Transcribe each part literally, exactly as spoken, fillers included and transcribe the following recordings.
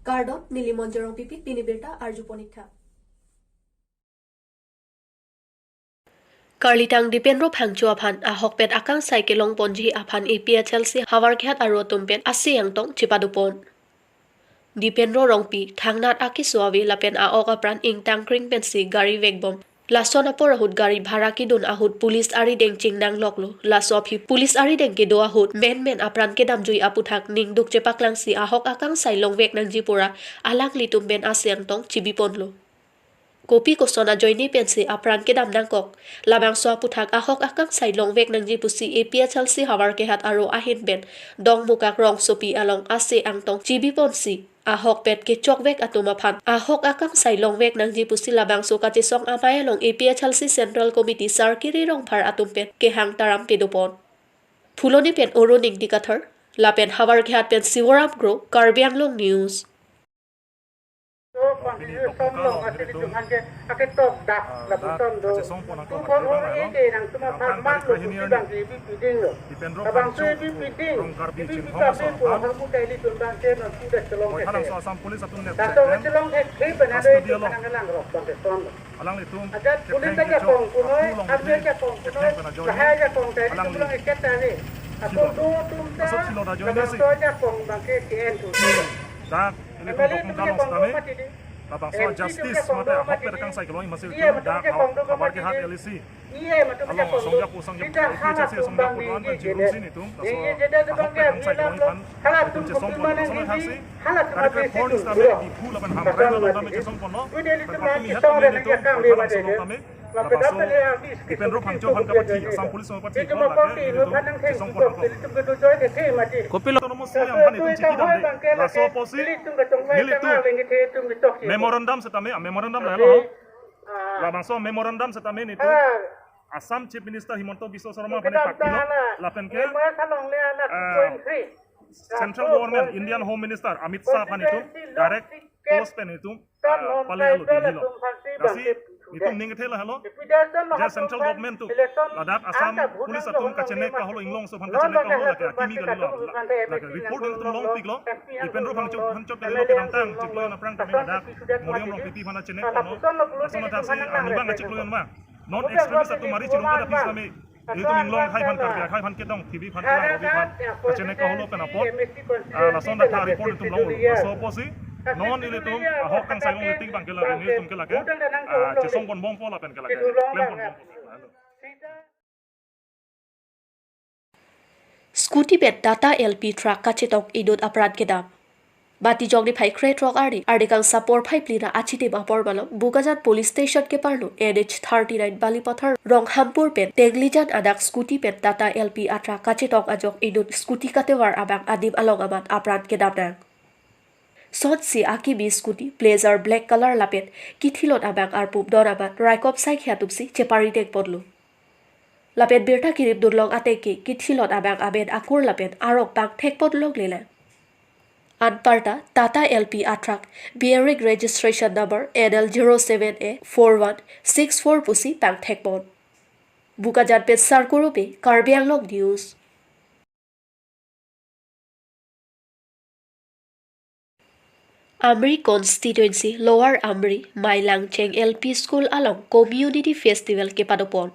Kardom, neli Monjorong Pipi, pini birta arjupon ik tha. Karlitang Dipendro Phangcho aphan ahokpet akangsai kelongponji aphan A P H L C Howraghat aro atum pen ase angtong chepadopon. Dipendro Rongpi thangnat akeso ave lapen a-ok apran ingtangkring pensi gari vekbom. Lason apor ahut gari bhara kedun ahut police arideng chingnangloklo. Laso aphi police arideng kedo ahut menmen apran kedamjui aputhak ningduk chepaklangsi ahok akangsai longvek nangji pura alanglitum pen ase angtong chebiponlo. Kopi koson ajoine pensi apran kedam nangkok, labangso aputhak ahok akangsai longvek nangji pusi A P H L C Howraghat aro ahin pen Dongmukak rongsopi along ase angtong chebiponsi ahokpet kechokvek atum aphan ahok akangsai longvek nangji pusi labangso kachesong amei along A P H L C Central Committee Sarkiri Rongphar atum pen kehang taram pedopon. Phuloni pen Orun Ingti Kathar, lapen Howraghat pen Sivoram Kro, Karbi Anglong News. So, pangki son long ase di tuhan ke, ake tok dak, ah, lapu dak son do. Kachesong pon angkong tu pon ake ho bang e alo. Ke nangtum aphan tang mat tarik lo, kahini tu arni bang ke ipi piding lo. Dipendro Abang Phangcho tu ipi piding, Rong Karbi ipi chinghong piding aso pon aphan harmu kaili tun bang ke non sudah chelong boi ke thalang ke. So Assam Police atum ne laso ke chelong ke ke bana do custody itu along. Panang lang rok bang ke son lo. Alanglitum ajat police kepeng ajakong kecho, punoi, army ajakong punoi, kepeng kena join lahai ajakong tadi alangli. Tumlang iket tadi. Ako do tumta, laso thilo da join labang si. To ajakong bang ke K N tu. Dak ilitum M L A Dokmoka along setame, labangso M P justice mate ahokpet akangsai kelong masi ilitum dak Howraghat L A C. Iya, matum along ajakong asong do. Japo asong japo, sida A P H L C hala asong japo tumbang doan di pen jirun si nitum. Laso ahokpet akangsai kelong aphan ilitum chesong pon laso na thaksi. Hala tum tarik kre-phongo setame Diphu lapen Hamren along tame chesong ponlo. Pen patumi het tame nitum Karbi Anglong along tame labangso Dipendro Phangcho aphan kapathi Assam Police along pathi ko lake ilitum chesong pon angkong. Kopilo autonomous soi aphan itum chiki damde. Laso apotsi nelitum memorandum setame, ah, memorandum lahelo. Labangso memorandum setame nitum Assam Chief Minister Himanta Biswa Sarma aphan pakpilo lapen ke, ah, Central Government, Indian Home Minister Amit Shah aphan itum direct post pen itum, ah, pale alo Delhi lo. Lasi itum ning kethe lahelo. Je Central Government tu ladak Assam Police atum kachenek kaholo, inglongso aphan kachenek kaholo lake akimi kalilo. Lake report itum longpiklo. Dipendro Phangcho aphan chot kalilo kedamtang chiklo jon aphrang tame ladak Moriam Rongpipi aphan chenek ponlo. Laso na thaksi arnivang chiklo jon ma non extremist atum ari chirung kada pis kami. Itum inglong akhai aphan, Karbi akhai aphan kedong, T V aphan, Karbi aphan kachenek kaholo pen apot, ah, lason dak report itum longlo. Laso apotsi non ilitum ahok akangsai longletik bang ke lake, nelitum ke lake, ah, chesong ponbompo lapen ke lake klem ponbompo. Scooty pen Tata L P truck kachetong inut apran kedam. Matijong niphai krethrok arni, arni kangsam porphai phli ra achitim apor malom, Bokajan Police Station keparlo N H thirty-nine Balipathar Ronghampur pen Tenglijan adak scooty pen Tata L P atruck kachetong ajok inut scooty katevar abang adim along amat apran kedam nang. Sonsi akimi scooty Pleasure black color lapen kithilot abang arpum don amat raikom saikhi atumsi chepari dengponlo. Lapen birta kirim dunlong ateng ke kithilot abang amen akur lapen arong pangthekpon longlelang. Anparta Tata L P atruck bearing registration number N L zero seven A four one six four pusi pangthekpon. Bokajan pen Sarkuru Bey, Karbi Anglong News. Amri Constituency Lower Amri Mailangcheng L P School along Community Festival kepadopon.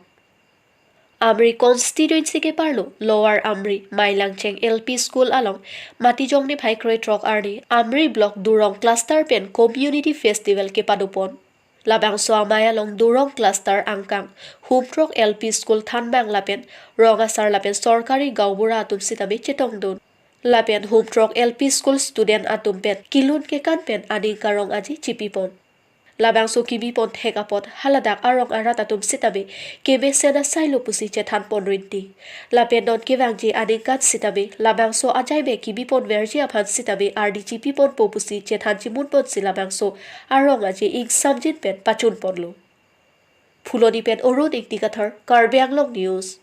Amri Constituency keparlo Lower Amri Mailangcheng L P School along Matijong niphai krethrok arni Amri Block Durong Cluster pen Community Festival kepadopon. Labangso amei along Durong Cluster angkang Humthrok L P School thanbang lapen rong asar lapen sorkari gaonbura atum sitame chetongdun. Lapen Humthrok L P School student atum pen kelun kekan pen aning karong aji chipipon. Labangso kibipon thek apot haladak arong arat atum sitame kemesen asailo pusi chethanpon rinti. Lapen non kevangji aningkan sitame labangso ajaime kibipon verji aphan sitame ardi chipiponpo pusi chethan chimunponsi labangso arong aje ingsamjin pen pachunponlo. Phuloni pen Orun Ingti Kathar, Karbi Anglong News.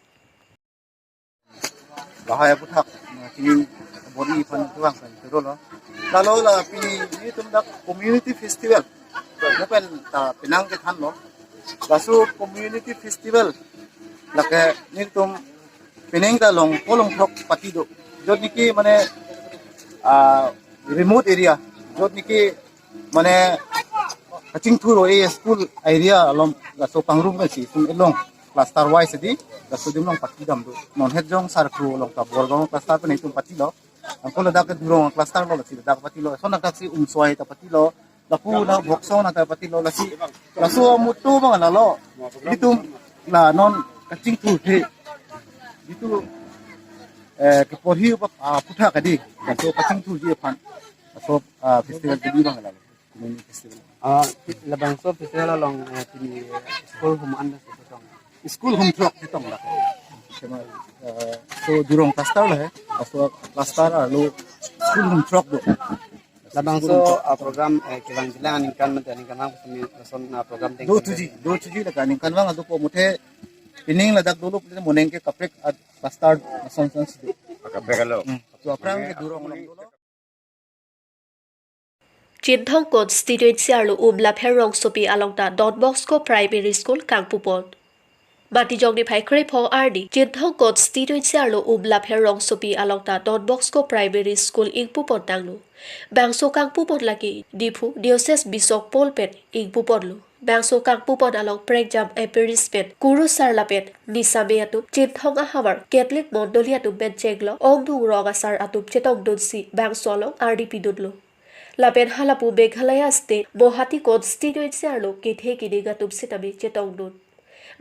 Lahai aputhak, kini body iphan tuang pen turolo. Lalo la pini nelitum dak community festival. Lapen ta penang kethanlo. Laso community festival lake nelitum penang ta long kolong throk pati do. Jodi ki mane, ah, remote area, Jot niki mane kachingthur o-e school area along laso pangrum si sum elong cluster wise di laso adim along pati dam do. Non het jong Sarkru along ta Borgaon cluster pen itum patilo. Angko ladak ke Durong cluster lo lasi ladak patilo. Son ladak si Umsoi ta patilo. Lapu na Bhoksong na ta patilo lasi. Laso amutu bang lalo. Itum la non kachingthur the. Itum eh, keporhi pa, ah, puthak kadi. Laso kachingthurji aphan. Laso, ah, festival kadi bang lalo. Community festival. Ah, labangso festival along, eh, pini school hum anda chetong. School hum throk chetong la. Sema, eh, so Durong cluster la he. Laso cluster arlo school hum throk do. Labangso, ah, program, eh, kevang jilang aningkan mate aningkanvang kosonsi lason, ah, program deng. Do thuji, do thuji la ke aningkanvang ado po muthe pining ladak dolo pute moning ke kaprek ad cluster lason son si do. Kaprek alo. Hmm. So aphrang ke Durong along dolo. Chinthong constituency arlo Umlapher rongsopi along ta Don Bosco Primary School kangpupon. Matijong niphai krepho arni Chinthong constituency arlo Umlapher rongsopi along ta Don Bosco Primary School ingpupon tanglo. Bangso kangpupon lake Diphu Diocese Bishop Paul pen ingpuponlo. Bangso kangpupon along prekjam a-priest pen kurusar lapen nisame atum Chinthong ahavar Catholic mondoli atum pen chenglo ongdung rong asar atum chetongdunsi bangso along ardi pidunlo. Lapen halapu Meghalaya State Mohati constituency arlo kethe keding atum sitame chetongdun.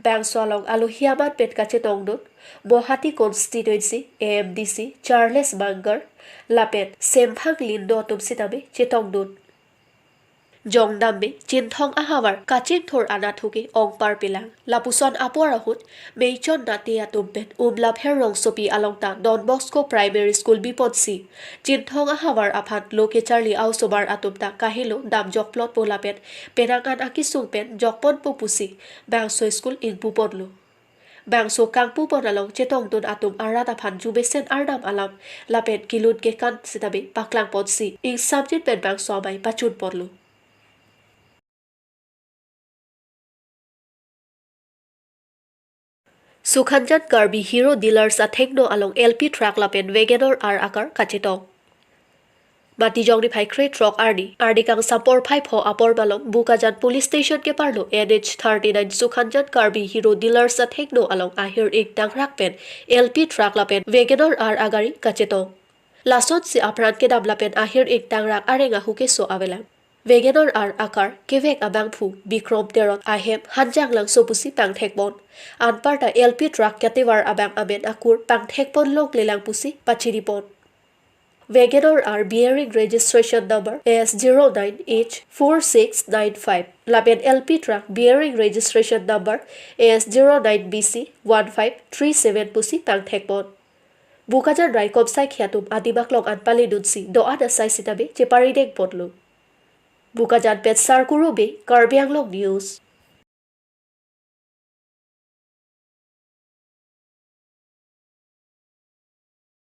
Bangso along alohi aman pen kachetongdun Mohati constituency A M D C Charles Bangar lapen Semphang Lindo atum sitame chetongdun. Jongdam me Chinthong ahavar kachingthur anatthu ke ongpar pelang. Lapuson apor ahut Meichon Nate atum pen Umlapher rongsopi along ta Don Bosco Primary School biponsi Chinthong ahavar aphan lo kecharli aosomar atum ta kahelo dam jokplotpo lapen penang an akesung pen jokponpo pusi bangso school ingpuponlo. Bangso kangpupon along chetongdun atum arat aphan jumesen arnam alam lapen kelun kekan sitame paklangponsi ingsamjin pen bangso amei pachunponlo. Sukhanjan Karbi Hero Dealers athengno along L P truck lapen Wagon R akar kachetong. Matijong niphai krethrok arni, arni kangsam porphai pho apor malom Bokajan Police Station keparlo N H thirty-nine Sukhanjan Karbi Hero Dealers athengno along ahir ingtangrak pen L P truck lapen Wagon R agari kachetong. Lasonsi apran kedam lapen ahir ingtangrak areng ahu keso avelang. Wagon R akar kevek abangphu Bikrom Teron ahem Hanjanglangso pusi pangthekpon. Anparta L P truck katevar abang amen akur pangthekpon longlelang pusi pachinipon. Wagon R bearing registration number S zero nine H four six nine five lapen L P truck bearing registration number S zero nine B C one five three seven pusi pangthekpon. Bokajan raikom saikhi atum adim aklong an paledunsi do-an asai sitame cheparidengponlo. Bokajan pen Sarkuru Bey, Karbi Anglong News.